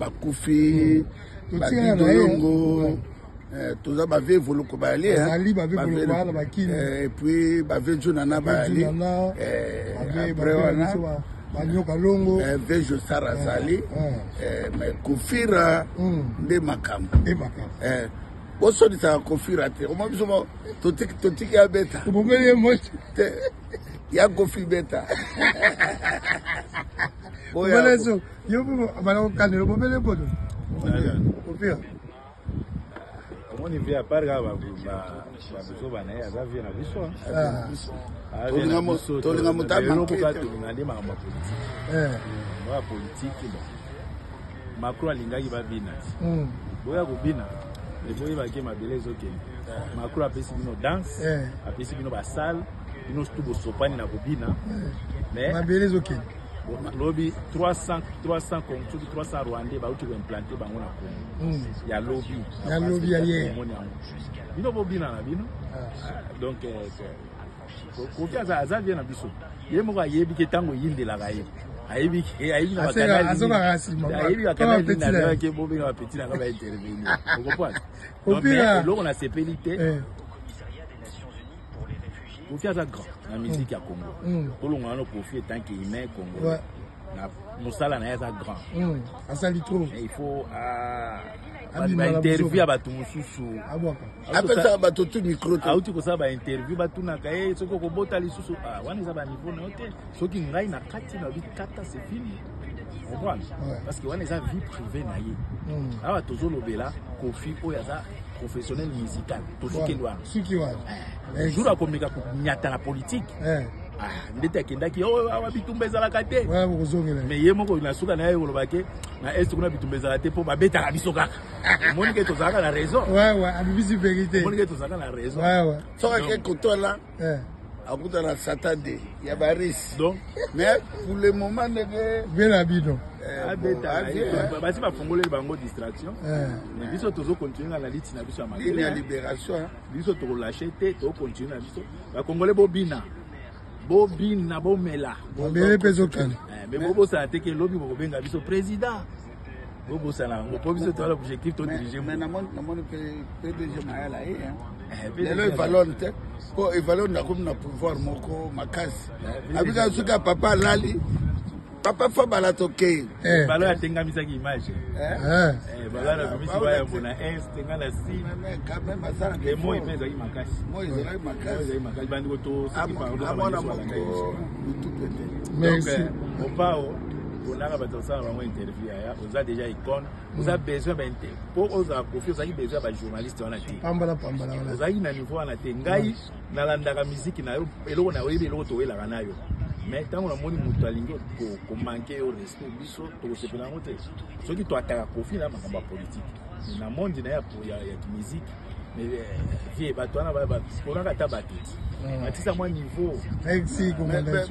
Bakufi babidoyongo, toza bavie Voluko bayali, et puis bavie Junana bayali, après wana Banyoka Longo, vie Josar azali, mais Kofira nde makambo. Nde makambo. Bosolisaka Kofira te, oma biso totiki abeta te, ya Kofi beta. Yo bala kokandela bomele boto Kofira. Omoni vie, à part kaka babuzoba na ye, aza vie na biso. Tolinga moto. Tolinga nde makambo ya politike, ya politike. Bon, Macron alingaki babina ti boya kobina, boyebaki mabele ezokende. Macron apesi bino danse, apesi bino basale, bino surtout bosopani na kobina. Mais mabele ezokende. Lobi 300 300 Congo, soki 300 Rwandais bauti koimplante bango na Congo ya lobi. Ya lobi, ya ye. Omoni yango, bino bobina na bino. Donc Kofi aza vie na biso. Ye moko ayebi ke ntango eyindelaka ye, ayebi, ayebi na ayebi bakanal nini bobenga bapeti nanga baintervenir, ocomprendre? Donc eloko nasepeli te, Kofi aza grand na musique ya Congo. Tolonga wana, Kofi en tant que humain congolais, na mosala na ye, aza grand. Asali trop. Il faut bainterview ya bato mosusu. Apesaka bato tu micro te. Auti kosala bainterview, batunaka ye soki okobota lisusu. Wana eza baniveau na yo te. Soki ngai na kati na bikata, c'est fini, comprendre? Parce que wana eza vie privée na ye. Awa tozolobela Kofi oyo aza professionnel musical, tozokende wana. Suki wana. Jour akomeka konyata na politique, ndeti akendaki awa, bitumba ezalaka te. Mais ye moko na suka na ye koloba ke na Est kuna bitumba ezalaka te mpo babetaka biso kaka. Omoni ke tozalaka na raison. Abibisi vérité. Omoni ke tozalaka na raison. Soki ake kotola, akutana Satan de ya baris. Donc mais pour le moment, ndenge bela bino. Abeta, basi bafungoleli bango distraction, mais biso tozocontinue na liti na biso ya mabele ya libération. Biso tokolâcher te, tokocontinue na biso. Bakongole, bobina, bobina, bomela. Mabele mpe ezokende. Mais bobosana te ke lobi bokobenga biso président. Bobosana yango mpo biso toala objectif todirige. Mais namoni mpe PDG Mayala ye lelo Evalone te, mpo Evalone nakomi na pouvoir moko makasi. Abika soki ya papa alali, papa Fabala, tokei. Balo atengamisaki image, balo anabimisi bayambo na Est, nga na sud. Moi mpe ezalaki makasi. Moi ezalaki makasi. Ezalaki makasi. Bandeko, tosoki pardon. Moko lutu pete. Merci. Mopao, ponaka bato kosala bango interview. Yaya, oza déjà icône, oza besoin mpo ozala Kofi, ozalaki besoin ya bajournaliste wana te. Pambala pambala wana. Ozalaki na niveau wana te. Ngai nalandaka miziki na yo, eloko na oyebi, eloko towelaka na yo. Mais ntango namoni moto alingi komanquer yo respect, biso tokosepela yango te. Soki toataka Kofi na makambo ya politike, na monde na ye ya musique, mais vie bato wana ponaka ata bato ti matisa mwa niveau. Merci.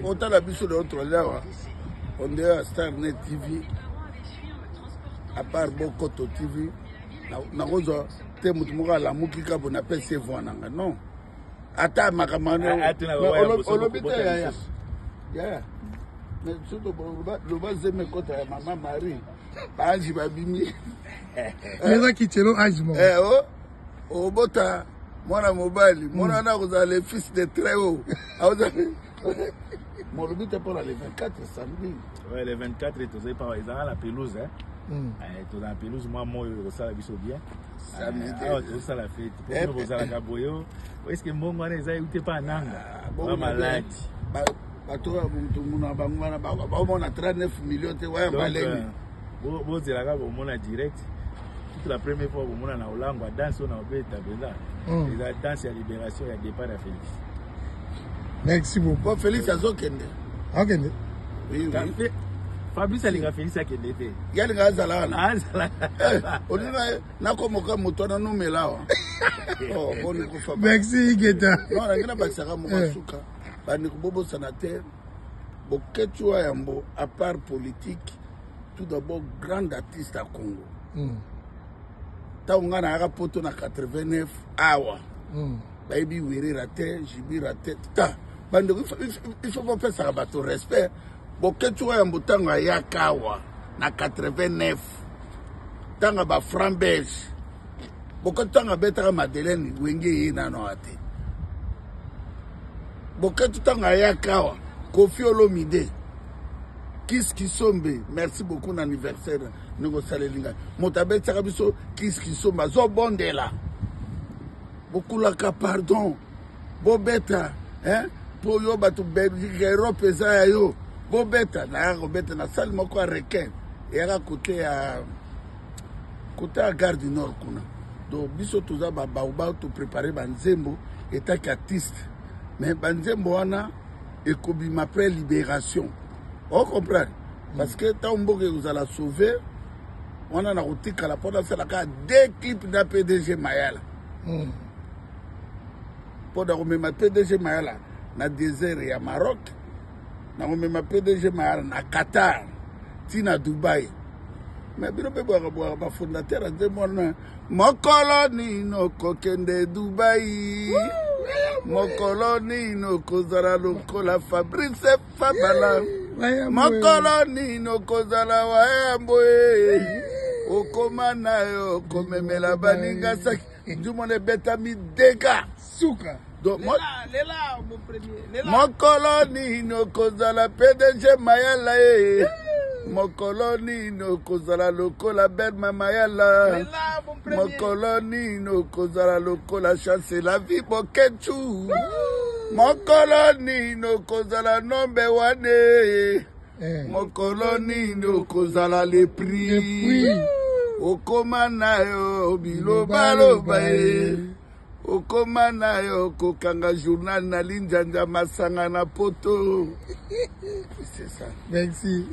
Otala biso leo, toali awa onde ya Star Net TV, à part Bokoto TV. Nakozwa te moto moko alamuki kabo, napesi ye voix nanga. Non, ata makambo olobi te, yaya, yaya. Mais soki loba zemi ekota ya mama Marie, baange babimi. Eza kitelo age moko. Obota mwana mobali, mwana wana akozala le fils de très haut. Molobi te mpona le 24 samedi. Ouais, le 24 tozali pa, ezalaka na pelouse, tozala na pelouse mwa moyo ekosala biso bien. Awa tozosala fête po bino bozalaka boye. Est-ce mbongo wana eza euti epa nanga bamaladi? Bato oyo na bango wana baomona 39 million te waya balemi. Bozelaka, bomona direct. Toute la première fois bomona na olangwa danse oyo na obeta mpenza, eza danse ya libération, ya départ ya Félix. Merci beaucoup. Po Félix azokende. Akende. Oui. Fabrice alinga Félix akende te. Ye alinga azala wana. Azala. Olinga nakomoka moto wana numela awa boni kufa. Merci, Igeta. Non, nangi nabakisaka moko asuka. Bandeko, bobosana te Boketshu wa Yambo, à part politique, tout d'abord grand artiste à Congo. Ntango ngai nayaka Poto na 89 awa, bayebi Werera te, Jibira te. Ta bandeko, il faut bapesaka bato respect. Boketshu wa Yambo, ntango ayaka awa na 89. Ntango bafranc belge Boketshu, ntango abetaka Madeleine, Wenge ye nano awa te. Boketshu ntango ayaka awa, Koffi Olomide, Kis Kisombe, merci beaucoup na anniversaire ndenge osaleli ngai. Moto abetisaka biso Kis Kisombe azobondela, bokulaka pardon, bobeta hein? Mpo yo bato Belgique, Europe eza ya yo, bobeta. Nayaka kobeta na salle moko ya requin, eyaka kote ya kote ya Gare du Nord kuna. Donc biso toza babaobao, toprépare banzembo etaki artiste, mais banzembo wana ekobima après libération, ocomprendre? Parce que ntango mboka ekozala sauve wana, na kotikala mpo nasala kaka deux clip na PDG Mayala, mpo na komema PDG Mayala na désert ya Maroc, na komema PDG Mayala na Qatar, ntina Dubai. Mais bino mpe bwaka bwaka bafondateur ya nzembo wana: mokolo nini okokende Dubai, mokolo nini okozala lokola Fabrice Fabala, mokolo nini okozala wayambo e okoma na yo komemela baninga saki ndumona ebetami dega. Suka. Donc, mokolo nini okozala PDG Mayala ye, mokolo nini okozala lokola Berma Mayala, mokolo nini okozala lokola Chance la vie Boketshu, mokolo nini okozala nombe wane, mokolo nini okozala le prix, okoma na yo bilobaloba ye, okoma na yo kokanga journal na linjanja masanga na poto. C'est ça. Merci.